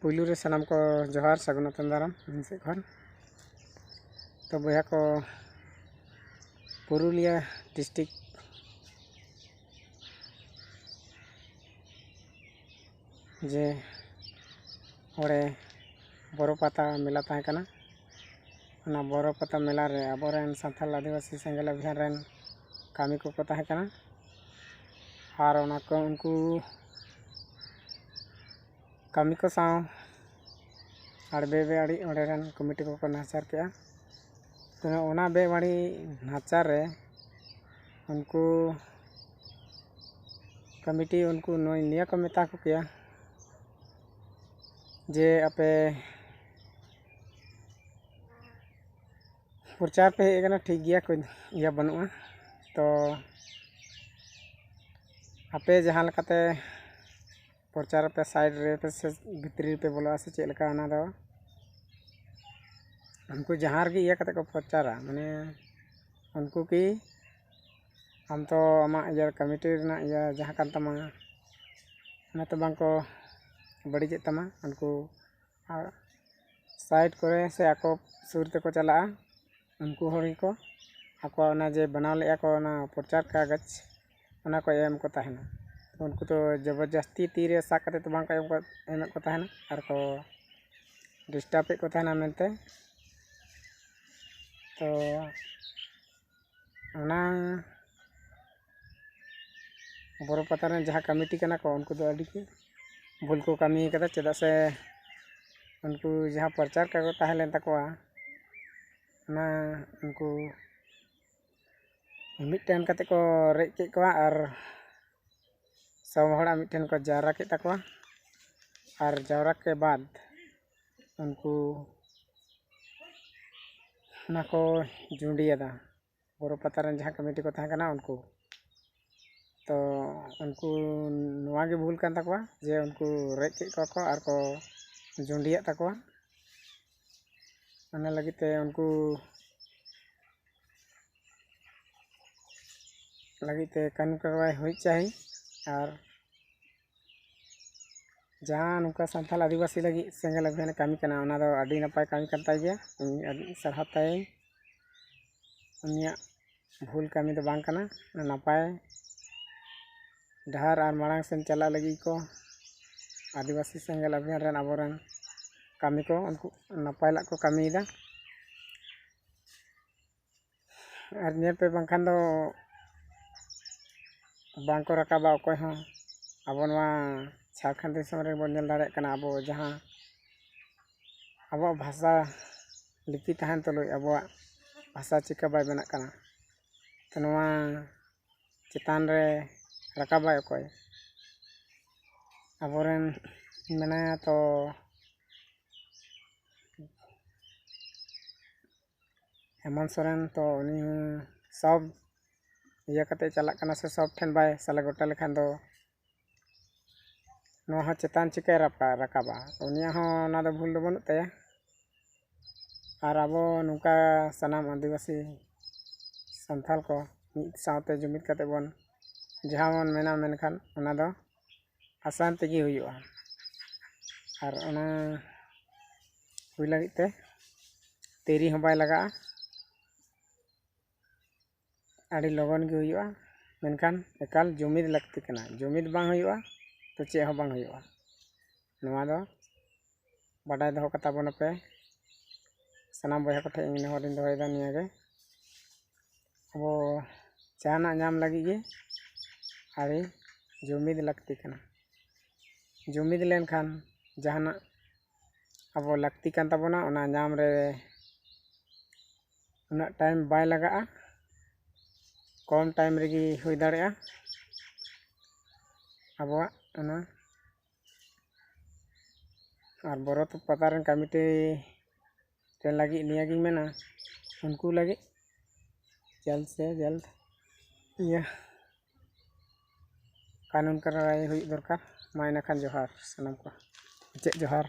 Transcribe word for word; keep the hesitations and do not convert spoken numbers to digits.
ᱯᱩᱭᱞᱩ ᱨᱮ ᱥᱟᱱᱟᱢ ᱠᱚ ᱡᱚᱦᱟᱨ, ᱥᱟᱹᱜᱩᱱ ᱟᱛᱟᱝ ᱫᱟᱨᱟᱢ ᱤᱧ ᱥᱮᱫ ᱠᱷᱚᱱ᱾ ᱛᱚ ᱵᱚᱭᱦᱟ ᱠᱚ, ᱯᱩᱨᱩᱞᱤᱭᱟᱹ district ᱡᱮ ᱚᱸᱰᱮ ᱵᱚᱨᱚ ᱯᱟᱛᱟ ᱢᱮᱞᱟ ᱛᱟᱦᱮᱸ ᱠᱟᱱᱟ, ᱚᱱᱟ ᱵᱚᱨᱚ ᱯᱟᱛᱟ ᱢᱮᱞᱟ ᱨᱮ ᱟᱵᱚᱨᱮᱱ ᱥᱟᱱᱛᱟᱲ ᱟᱹᱫᱤᱵᱟᱹᱥᱤ ᱥᱮᱸᱜᱮᱞ ᱚᱵᱷᱤᱭᱟᱱ ᱨᱮᱱ ᱠᱟᱹᱢᱤ ᱠᱚᱠᱚ ᱛᱟᱦᱮᱸ ᱠᱟᱱᱟ᱾ ᱟᱨ ᱚᱱᱟ ᱠᱚ, ᱩᱱᱠᱩ ᱠᱟᱹᱢᱤ ᱠᱚ ᱥᱟᱶ ᱟᱨ ᱵᱮᱵᱟᱹᱲᱤᱡ ᱚᱸᱰᱮ ᱨᱮᱱ ᱠᱚᱢᱤᱴᱤ ᱠᱚᱠᱚ ᱱᱟᱦᱟᱪᱟᱨ ᱠᱮᱜᱼᱟ᱾ ᱛᱚ ᱚᱱᱟ ᱵᱮᱵᱟᱹᱲᱤᱡ ᱱᱟᱦᱟᱪᱟᱨ ᱨᱮ ᱩᱱᱠᱩ ᱠᱚᱢᱤᱴᱤ ᱩᱱᱠᱩ ᱱᱩᱭ ᱱᱤᱭᱟᱹ ᱠᱚ ᱢᱮᱛᱟ ᱠᱚ ᱠᱮᱭᱟ ᱡᱮ ᱟᱯᱮ ᱯᱨᱚᱪᱟᱨ ᱯᱮ ᱦᱮᱡ ᱟᱠᱟᱱᱟ, ᱴᱷᱤᱠ ᱜᱮᱭᱟ, ᱠᱳᱭ ᱤᱭᱟᱹ ᱵᱟᱹᱱᱩᱜᱼᱟ᱾ ᱛᱚ ᱟᱯᱮ ᱡᱟᱦᱟᱸ ᱞᱮᱠᱟᱛᱮ ᱯᱨᱚᱪᱟᱨ ᱯᱮ, ᱥᱟᱭᱤᱰ ᱨᱮᱯᱮ ᱥᱮ ᱵᱷᱤᱛᱨᱤ ᱨᱮᱯᱮ ᱵᱚᱞᱚᱜᱼᱟ ᱥᱮ ᱪᱮᱫ ᱞᱮᱠᱟ, ᱚᱱᱟ ᱫᱚ ᱩᱱᱠᱩ ᱡᱟᱦᱟᱸ ᱨᱮᱜᱮ ᱤᱭᱟᱹ ᱠᱟᱛᱮ ᱠᱚ ᱯᱨᱚᱪᱟᱨᱟ, ᱢᱟᱱᱮ ᱩᱱᱠᱩ ᱠᱤ ᱟᱢ ᱛᱚ ᱟᱢᱟᱜ ᱤᱭᱟᱹ ᱠᱚᱢᱤᱴᱤ ᱨᱮᱱᱟᱜ ᱤᱭᱟᱹ ᱡᱟᱦᱟᱸ ᱠᱟᱱ ᱛᱟᱢᱟ, ᱚᱱᱟ ᱛᱚ ᱵᱟᱝ ᱠᱚ ᱵᱟᱹᱲᱤᱡᱮᱫ ᱛᱟᱢᱟ᱾ ᱩᱱᱠᱩ ᱟᱨ ᱥᱟᱭᱤᱰ ᱠᱚᱨᱮ ᱥᱮ ᱟᱠᱚ ᱥᱩᱨ ᱛᱮᱠᱚ ᱪᱟᱞᱟᱜᱼᱟ, ᱩᱱᱠᱩ ᱦᱚᱲ ᱜᱮᱠᱚ ᱟᱠᱚᱣᱟᱜ ᱚᱱᱟ ᱡᱮ ᱵᱮᱱᱟᱣ ᱞᱮᱫᱼᱟ ᱠᱚ ᱚᱱᱟ ᱯᱨᱚᱪᱟᱨ ᱠᱟᱜᱚᱡᱽ, ᱚᱱᱟ ᱠᱚ ᱮᱢ ᱠᱚ ᱛᱟᱦᱮᱱᱟ᱾ ᱩᱱᱠᱩ ᱫᱚ ᱡᱚᱵᱚᱨᱡᱟᱥᱛᱤ ᱛᱤᱨᱮ ᱥᱟᱵ ᱠᱟᱛᱮ ᱫᱚ ᱵᱟᱝ ᱠᱚ ᱮᱢ ᱠᱚ, ᱮᱢᱮᱫ ᱠᱚ ᱛᱟᱦᱮᱱᱟ, ᱟᱨ ᱠᱚ ᱰᱤᱥᱴᱟᱵᱮᱫ ᱠᱚ ᱛᱟᱦᱮᱱᱟ ᱢᱮᱱᱛᱮ᱾ ᱛᱚ ᱚᱱᱟ ᱵᱚᱨᱚ ᱯᱟᱛᱟ ᱨᱮᱱ ᱡᱟᱦᱟᱸ ᱠᱚᱢᱤᱴᱤ ᱠᱟᱱᱟ ᱠᱚ, ᱩᱱᱠᱩ ᱫᱚ ᱟᱹᱰᱤ ᱜᱮ ᱵᱷᱩᱞ ᱠᱚ ᱠᱟᱹᱢᱤ ᱠᱟᱫᱟ᱾ ᱪᱮᱫᱟᱜ ᱥᱮ ᱩᱱᱠᱩ ᱡᱟᱦᱟᱸ ᱯᱨᱚᱪᱟᱨ ᱠᱟᱜᱚᱡᱽ ᱛᱟᱦᱮᱸ ᱞᱮᱱ ᱛᱟᱠᱚᱣᱟ, ᱚᱱᱟ ᱩᱱᱠᱩ ᱢᱤᱫᱴᱮᱱ ᱠᱟᱛᱮ ᱠᱚ ᱨᱮᱡ ᱠᱮᱫ ᱠᱚᱣᱟ ᱟᱨ ᱥᱚᱵ ᱦᱚᱲᱟᱜ ᱢᱤᱫᱴᱷᱮᱱ ᱠᱚ ᱡᱟᱣᱨᱟ ᱠᱮᱫ ᱛᱟᱠᱚᱣᱟ᱾ ᱟᱨ ᱡᱟᱣᱨᱟ ᱠᱮ ᱵᱟᱫ ᱩᱱᱠᱩ ᱚᱱᱟ ᱠᱚ ᱡᱩᱸᱰᱤᱭᱟᱫᱟ᱾ ᱵᱚᱨᱚ ᱯᱟᱛᱟ ᱨᱮᱱ ᱡᱟᱦᱟᱸ ᱠᱚᱢᱤᱴᱤ ᱠᱚ ᱛᱟᱦᱮᱸ ᱠᱟᱱᱟ ᱩᱱᱠᱩ, ᱛᱚ ᱩᱱᱠᱩ ᱱᱚᱣᱟ ᱜᱮ ᱵᱷᱩᱞ ᱠᱟᱱ ᱛᱟᱠᱚᱣᱟ ᱡᱮ ᱩᱱᱠᱩ ᱨᱮᱡ ᱠᱮᱫ ᱠᱚᱣᱟ ᱠᱚ ᱟᱨ ᱠᱚ ᱡᱩᱸᱰᱤᱭᱟᱫ ᱛᱟᱠᱚᱣᱟ᱾ ᱚᱱᱟ ᱞᱟᱹᱜᱤᱫ ᱛᱮ ᱩᱱᱠᱩ ᱞᱟᱹᱜᱤᱫ ᱛᱮ ᱠᱟᱹᱱᱩᱱ ᱠᱟᱨᱣᱟᱭ ᱦᱩᱭ ᱪᱟᱹᱦᱤ᱾ ᱟᱨ ᱡᱟᱦᱟᱸ ᱱᱚᱝᱠᱟ ᱥᱟᱱᱛᱟᱲ ᱟᱹᱫᱤᱵᱟᱹᱥᱤ ᱞᱟᱹᱜᱤᱫ ᱥᱮᱸᱜᱮᱞ ᱚᱵᱷᱤᱭᱟᱱᱮ ᱠᱟᱹᱢᱤ ᱠᱟᱱᱟ, ᱚᱱᱟ ᱫᱚ ᱟᱹᱰᱤ ᱱᱟᱯᱟᱭ ᱠᱟᱹᱢᱤ ᱠᱟᱱ ᱛᱟᱭ ᱜᱮᱭᱟ᱾ ᱤᱧ ᱟᱹᱰᱤ ᱥᱟᱨᱦᱟᱣ ᱛᱟᱭᱟᱹᱧ᱾ ᱩᱱᱤᱭᱟᱜ ᱵᱷᱩᱞ ᱠᱟᱹᱢᱤ ᱫᱚ ᱵᱟᱝ ᱠᱟᱱᱟ, ᱱᱟᱯᱟᱭ ᱰᱟᱦᱟᱨ ᱟᱨ ᱢᱟᱲᱟᱝ ᱥᱮᱱ ᱪᱟᱞᱟᱜ ᱞᱟᱹᱜᱤᱫ ᱠᱚ ᱟᱹᱫᱤᱵᱟᱹᱥᱤ ᱥᱮᱸᱜᱮᱞ ᱚᱵᱷᱤᱭᱟᱱ ᱨᱮᱱ ᱟᱵᱚᱨᱮᱱ ᱠᱟᱹᱢᱤ ᱠᱚ ᱩᱱᱠᱩ ᱱᱟᱯᱟᱭ ᱞᱟᱜ ᱠᱚ ᱠᱟᱹᱢᱤᱭᱮᱫᱟ᱾ ᱟᱨ ᱧᱮᱞ ᱯᱮ, ᱵᱟᱝᱠᱷᱟᱱ ᱫᱚ ᱵᱟᱝᱠᱚ ᱨᱟᱠᱟᱵᱟ ᱚᱠᱚᱭ ᱦᱚᱸ᱾ ᱟᱵᱚ ᱱᱚᱣᱟ ᱡᱷᱟᱲᱠᱷᱚᱸᱰ ᱫᱤᱥᱚᱢ ᱨᱮᱵᱚᱱ ᱧᱮᱞ ᱫᱟᱲᱮᱭᱟᱜ ᱠᱟᱱᱟ, ᱟᱵᱚ ᱡᱟᱦᱟᱸ ᱟᱵᱚᱣᱟᱜ ᱵᱷᱟᱥᱟ ᱞᱤᱯᱤ ᱛᱟᱦᱮᱱ ᱛᱩᱞᱩᱡ ᱟᱵᱚᱣᱟᱜ ᱵᱷᱟᱥᱟ ᱪᱤᱠᱟᱹ ᱵᱟᱭ ᱵᱮᱱᱟᱜ ᱠᱟᱱᱟ? ᱛᱚ ᱱᱚᱣᱟ ᱪᱮᱛᱟᱱ ᱨᱮ ᱨᱟᱠᱟᱵᱟᱭ ᱚᱠᱚᱭ? ᱟᱵᱚᱨᱮᱱ ᱢᱮᱱᱟᱭᱟ ᱛᱚ ᱦᱮᱢᱚᱱᱛ ᱥᱚᱨᱮᱱ, ᱛᱚ ᱩᱱᱤ ᱦᱚᱸ ᱥᱚᱵ ᱤᱭᱟᱹ ᱠᱟᱛᱮ ᱪᱟᱞᱟᱜ ᱠᱟᱱᱟ ᱥᱮ, ᱥᱚᱵ ᱴᱷᱮᱱ ᱵᱟᱭ ᱥᱟᱞᱟ ᱜᱚᱴᱟ ᱞᱮᱠᱷᱟᱱ ᱫᱚ ᱱᱚᱣᱟ ᱦᱚᱸ ᱪᱮᱛᱟᱱ ᱪᱤᱠᱟᱹᱭ ᱨᱟᱯᱟ-, ᱨᱟᱠᱟᱵᱟ? ᱩᱱᱤᱭᱟᱜ ᱦᱚᱸ ᱚᱱᱟ ᱫᱚ ᱵᱷᱩᱞ ᱫᱚ ᱵᱟᱹᱱᱩᱜ ᱛᱟᱭᱟ᱾ ᱟᱨ ᱟᱵᱚ ᱱᱚᱝᱠᱟ ᱥᱟᱱᱟᱢ ᱟᱹᱫᱤᱵᱟᱹᱥᱤ ᱥᱟᱱᱛᱟᱲ ᱠᱚ ᱢᱤᱫ ᱥᱟᱶᱛᱮ ᱡᱩᱢᱤᱫ ᱠᱟᱛᱮ ᱵᱚᱱ ᱡᱟᱦᱟᱸ ᱵᱚᱱ ᱢᱮᱱᱟ, ᱢᱮᱱᱠᱷᱟᱱ ᱚᱱᱟ ᱫᱚ ᱟᱥᱟᱱ ᱛᱮᱜᱮ ᱦᱩᱭᱩᱜᱼᱟ᱾ ᱟᱨ ᱚᱱᱟ ᱦᱩᱭ ᱞᱟᱹᱜᱤᱫ ᱛᱮ ᱫᱮᱨᱤ ᱦᱚᱸ ᱵᱟᱭ ᱞᱟᱜᱟᱜᱼᱟ, ᱟᱹᱰᱤ ᱞᱚᱜᱚᱱ ᱜᱮ ᱦᱩᱭᱩᱜᱼᱟ᱾ ᱢᱮᱱᱠᱷᱟᱱ ᱮᱠᱟᱞ ᱡᱩᱢᱤᱫ ᱞᱟᱹᱠᱛᱤ ᱠᱟᱱᱟ᱾ ᱡᱩᱢᱤᱫ ᱵᱟᱝ ᱦᱩᱭᱩᱜᱼᱟ ᱛᱚ ᱪᱮᱫ ᱦᱚᱸ ᱵᱟᱝ ᱦᱩᱭᱩᱜᱼᱟ᱾ ᱱᱚᱣᱟ ᱫᱚ ᱵᱟᱰᱟᱭ ᱫᱚᱦᱚ ᱠᱟᱛᱟ ᱵᱚᱱᱟᱯᱮ᱾ ᱥᱟᱱᱟᱢ ᱵᱚᱭᱦᱟ ᱠᱚᱴᱷᱮᱱ ᱤᱧ ᱱᱮᱦᱚᱨᱤᱧ ᱫᱚᱦᱚᱭᱮᱫᱟ ᱱᱤᱭᱟᱹᱜᱮ, ᱟᱵᱚ ᱡᱟᱦᱟᱱᱟᱜ ᱧᱟᱢ ᱞᱟᱹᱜᱤᱫ ᱜᱮ ᱟᱹᱰᱤ ᱡᱩᱢᱤᱫ ᱞᱟᱹᱠᱛᱤ ᱠᱟᱱᱟ᱾ ᱡᱩᱢᱤᱫ ᱞᱮᱱᱠᱷᱟᱱ ᱡᱟᱦᱟᱱᱟᱜ ᱟᱵᱚ ᱞᱟᱹᱠᱛᱤ ᱠᱟᱱ ᱛᱟᱵᱚᱱᱟ, ᱚᱱᱟ ᱧᱟᱢ ᱨᱮ ᱩᱱᱟᱹᱜ ᱴᱟᱭᱤᱢ ᱵᱟᱭ ᱞᱟᱜᱟᱜᱼᱟ, ᱠᱚᱢ ᱴᱟᱭᱤᱢ ᱨᱮᱜᱮ ᱦᱩᱭ ᱫᱟᱲᱮᱭᱟᱜᱼᱟ ᱟᱵᱚᱣᱟᱜ ᱚᱱᱟ᱾ ᱟᱨ ᱵᱚᱨᱚ ᱯᱟᱛᱟ ᱨᱮᱱ ᱠᱚᱢᱤᱴᱤ ᱨᱮ ᱞᱟᱹᱜᱤᱫ ᱱᱤᱭᱟᱹᱜᱤᱧ ᱢᱮᱱᱟ, ᱩᱱᱠᱩ ᱞᱟᱹᱜᱤᱫ ᱡᱚᱞᱫ ᱥᱮ ᱡᱚᱞᱫ ᱤᱭᱟᱹ ᱠᱟᱹᱱᱩᱱ ᱠᱟᱨᱣᱟᱭ ᱦᱩᱭᱩᱜ ᱫᱚᱨᱠᱟᱨ᱾ ᱢᱟ ᱤᱱᱟᱹ ᱠᱷᱟᱱ ᱡᱚᱦᱟᱨ ᱥᱟᱱᱟᱢ ᱠᱚ, ᱢᱩᱪᱟᱹᱫ ᱡᱚᱦᱟᱨ᱾